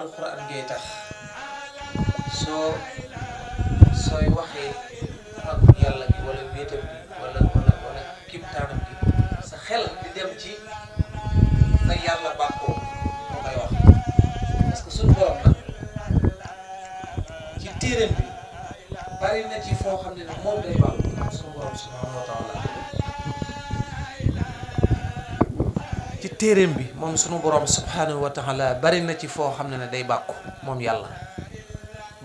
alquran ngay tax sooy waxee rabu yàlla gi wala wéetam gi wala kibtaanam gi sa xel di dem ci sa yàlla bàkkoo moo koy wax parce que suñu borom nag ci téeréem bi bari na ci foo xam ne ne moom day bàkku suñu borom subhanahu wa taala ci téeréem bi moom suñu borom subhanahu wa taala bari na ci foo xam ne ne day bàkku moom yàlla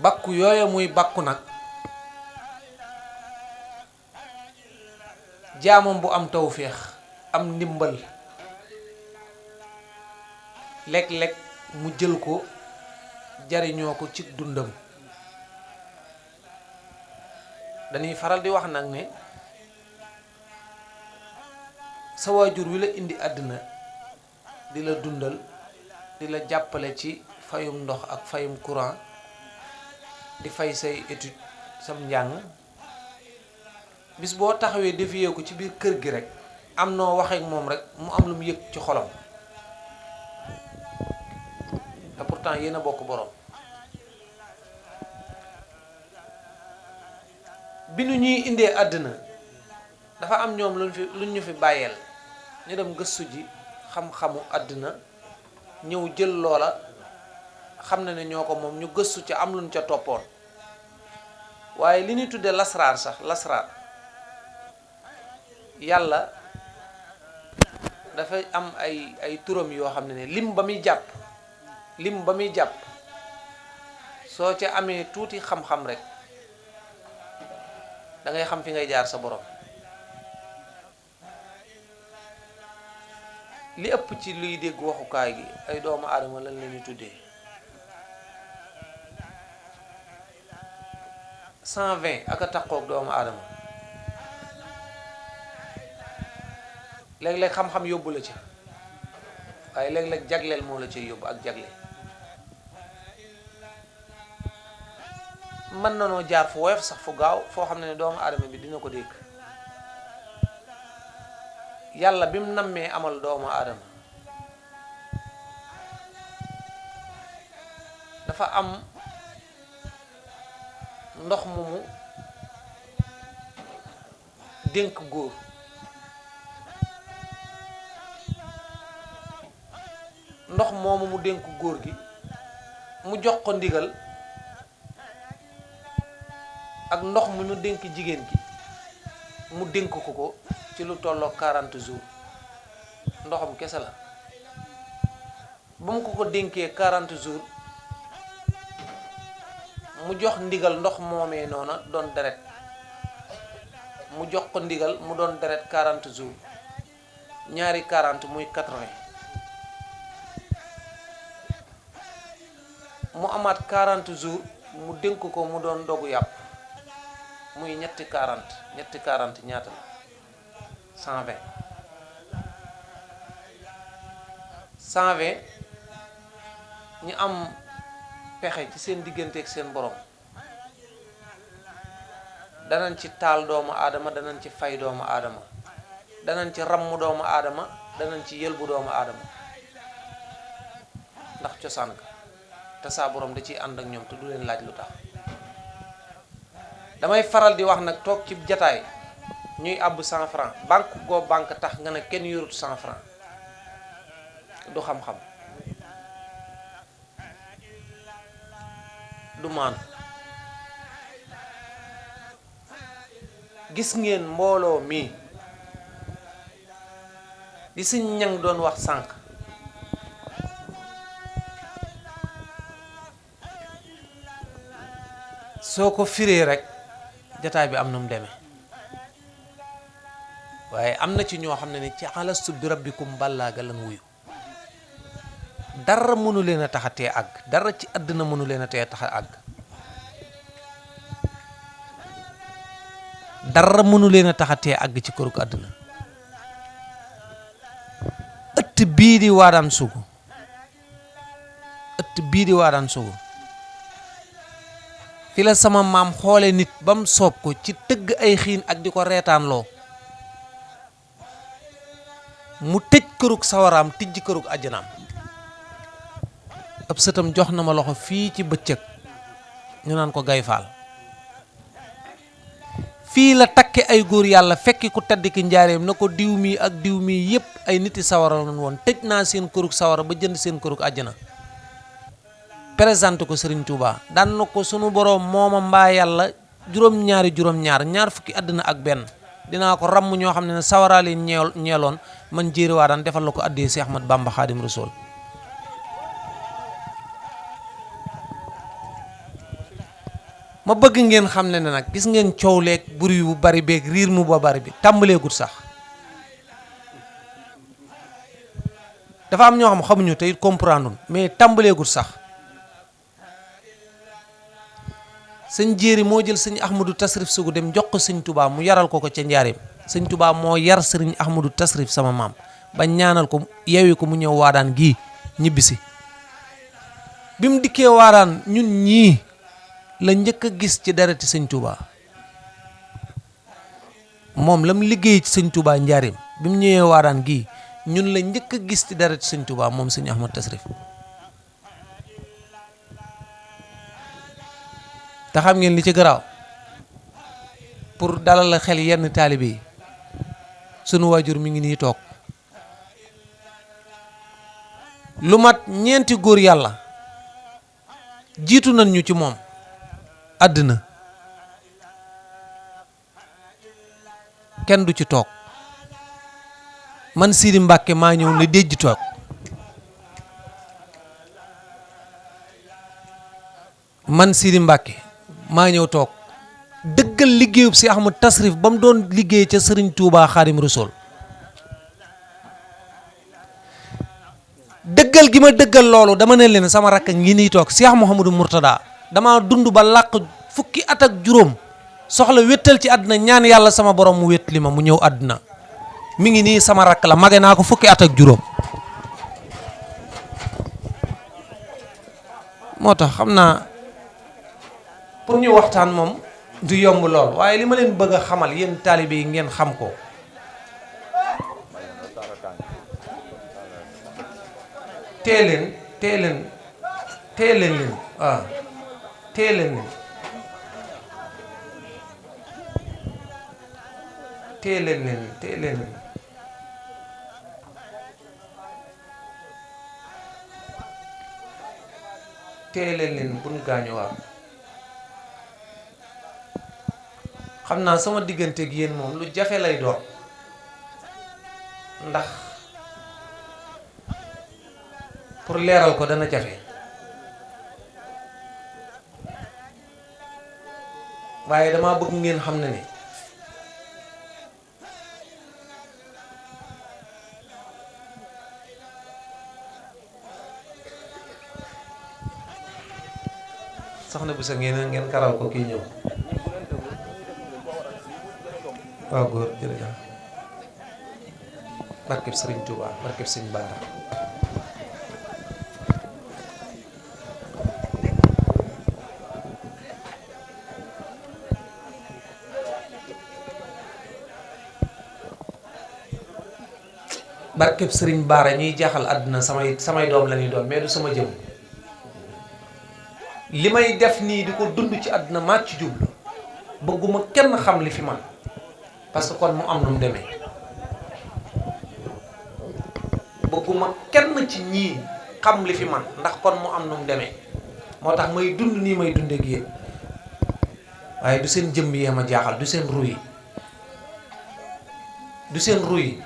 bàkku yooya muy bàkku nag jaamam bu am tawféex am ndimbal léeg-léeg mu jël ko jariñoo ko ci dundam dañuy faral di wax nag ne sa waajur wi la indi àddina di la dundal di la jàppale ci fayum ndox ak fayum courant di fay say étude sam njàng bis boo taxawee defiyee ko ci biir kër gi rek am noo waxee ak moom rek mu am lu mu yëg ci xolam te pourtant yéen a bokk borom bi nu ñuy indee àddina dafa am ñoom luñ ñu fi bàyyeel ñu dem gëstu ji xam-xamu àddina ñëw jël loola xam na ne ñoo ko moom ñu gëstu ca am luñ ca toppoon waaye li ñuy tuddee lasraar sax lasraar yàlla dafay am ay turam yoo xam ne lim ba muy jàpp soo ca amee tuuti xam-xam rek da ngay xam fi ngay jaar sa borom li ëpp ci luy dégg waxukaay gi ay doomu aadama lañ leen di tuddee 120 ak a takkook doomu aadama léeg-léeg xam-xam yóbbu la ci waaye léeg-léeg jagleel moo la ci yóbbu ak jagle mën na noo jaar fu woyof sax fu gaaw foo xam ne doomu aadama bi dina ko dégg yàlla bi mu nammee amal doomu aadama dafa am ndox mu mu dénk góor ndox moomu mu dénk góor gi mu jox ko ndigal ak ndox mu ñu dénk jigéen gi mu dénk ko ci lu tolloo 40 jours ndoxam kese la ba mu ko dénkee 40 jours mu jox ndigal ndox moomee noona doon deret mu jox ko ndigal mu doon deret 40 jours ñaari 40 muy 80 mu amaat 40 jours mu dénk ko mu doon dogu yàpp muy ñetti 40 ñaata la 120 ñu am pexe ci seen diggante ak seen borom danañ ci taal doomu aadama danañ ci fay doomu aadama danañ ci ramm doomu aadama danañ ci yëlbu doomu aadama ndax cosaan ka te saa borom da ciy ànd ak ñoom te du leen laaj lu tax damay faral di wax nag toog ci jataay ñuy àbb 100 francs banque tax nga ne kenn yorut 100 francs du xam-xam du maan gis ngeen mbooloo mi di Sëñ Ñang doon wax sànq soo ko firee rek jataay bi am na mu demee waaye am na ci ñoo xam ne ni ci alastu bi rabbikum ballaaga lan wuyu dara mënu leen a tax a tee àgg dara ci àddina mënu leen a tee tax a àgg dara mënu leen a tax a tee àgg ci kërug àddina ëtt bii di waadaan sugu fi la sama maam xoole nit ba mu soob ko ci tëgg ay xiin ak di ko reetaanloo mu tëj kërug sawaraam tijji kërug àjjanaam ab sëtam jox na ma loxo fii ci bëccëg ñu naan ko Gay Faal fii la takke ay góor yàlla fekki ku tedd ki njaareem na ko diw mi ak diw mi yépp ay niti sawara lañ woon tëj naa seen kërug sawara ba jënd seen kërug àjjana présenté ko Serigne Touba daan na ko sunu boroom mooma mbaa yàlla juróom-ñaar ñaar fukki àddina ak benn dinaa ko ramm ñoo xam ne sawaraa leen ñeeloon man jéeri waa daan defal la ko addee Seex Ahmad Bamba Xaadim Rasuul ma bëgg ngeen xam ne nag gis ngeen coow leeg buri bu bari beeg riir mu ba bari bi tàmbaleegut sax dafa am ñoo xam xamuñu te it comprendre mais tàmbaleegut sax sëñ jéeri moo jël sëñ Ahmadou Tasrif Sougou dem jox ko sëñ Touba mu yaral ko ca njaareem sëñ Touba moo yar sëriñ Ahmadou Tasrif sama maam ba ñaanal ko yeewi ko mu ñëw waadaan gii ñibbisi bi mu dikkee waadaan ñun ñii la njëkk a gis ci dereti sëñ Touba moom la mu liggéey ci sëñ Touba njaareem bi mu ñëwee waadaan gii ñun la njëkk a gis ci dereti sëñ Touba moom sëñ Ahmadou Tasrif te xam ngeen li ci garaaw pour dalal la xel yenn taalibe yi sunu waajur mi ngi nii toog lu mat ñeenti góor yàlla jiitu nañ ñu ci moom àddina kenn du ci toog man Sidi Mbàkke maa ñëw ne déjj toog man Sidi Mbàkke maa ñëw toog dëggal liggéeyub si Ahmad Tasrif ba mu doon liggéey ca Sëriñ Tuubaa Xaadim Rasuul dëggal gi ma dëggal loolu dama ne leen sama rakk ngi nii toog Cheikh Mouhamadou Mourtada dama dund ba làq fukki at ak juróom soxla wéttal ci àdduna ñaan yàlla sama borom mu wét li ma mu ñëw àdduna mi ngi nii sama rakk la mage naa ko fukki at ak juróom moo tax xam naa pour ñu waxtaan moom du yomb lool waaye li ma leen bëgg a xamal yéen taalibe yi ngeen xam ko tee leen waaw tee leen buñ gaañu waaw xam naa sama digganteeg yéen moom lu jafe lay doon ndax pour leeral ko dana jafe waaye dama bëgg ngeen xam ne ni soxna bu sa ngeen karal ko kii ñëw waaw góor jërëjëf barkeb Sëriñ Tuuba barkeb Sëriñ Baara barkeb Sëriñ Baara ñuy jaaxal àdduna samay doom la ñuy doon mais du sama jëm li may def nii di ko dund ci àdduna maa ci jublu bëgguma kenn xam li fi man parce que kon mu am nu mu demee bëgguma kenn ci ñii xam li fi man ndax kon mu am nu mu demee moo tax may dund nii may dundee ak yéen waaye du seen jëmm yee ma jaaxal du seen ruy du seen ruy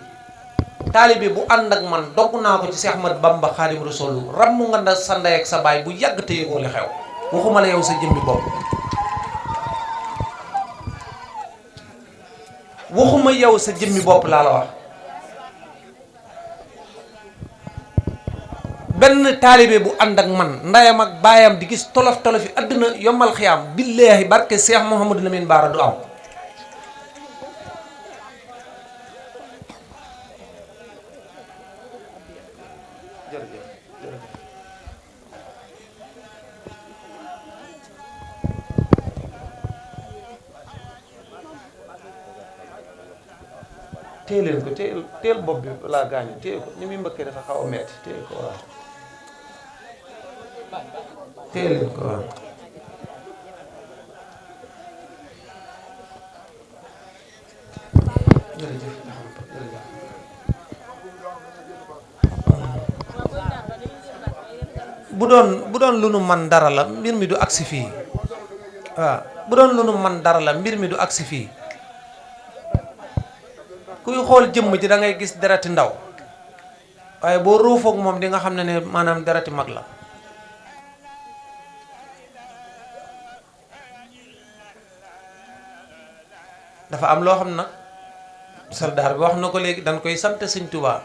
taalibe bu ànd ak man dogg naa ko ci Seex Ahmad Bamba Xaadim Rasuul ram mu nga sa ndey ak sa baay bu yàgg te yëgoo li xew waxuma la yow sa jëmmi bopp waxuma yow sa jëmmi bopp laa la wax benn taalibe bu ànd ak man ndeyam ak baayam di gis tolof tolof yi àdduna yombal xiyaam billaahi barke Seex Mouhamadou Lamine Bara du am téye leen ko téel bopp bi laa gaañu téye ko ni muy mbëkkee dafa xaw a metti téye ko waaw téye leen ko waaw. jërëjëf jërëjëf. bu doon lu nu man dara la mbir mi du agsi fii waaw bu doon lu nu man dara la mbir mi du agsi fii kuy xool jëmm ji da ngay gis dereti ndaw waaye boo ruufoog moom di nga xam ne maanaam dereti mag la. dafa am loo xam nag soldaar bi wax na ko léegi dañ koy sant sëñ Touba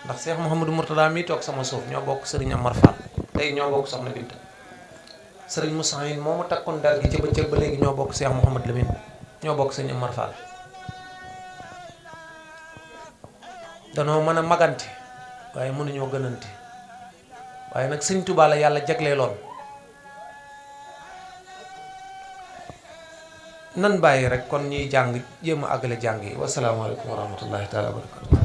ndax Cheikh Mouhamadou Mourtada mi toog sama suuf ñoo bokk sëriñ Amar Fall léegi ñoo bokk soxna Binta sëriñ Moussa Yin moo ma takkoon dar gi ci bëccëg ba léegi ñoo bokk Cheikh Mouhamadou Lamine ñoo bokk sëñ Amar Fall danoo mën a magante waaye mënuñoo gënante waaye nag sëñ Touba la yàlla jagleeloon nan bàyyi rek kon ñuy jàng jéem a àggale jàng yi wasalaamaaleykum wa rahmatullahi taala wa barakatu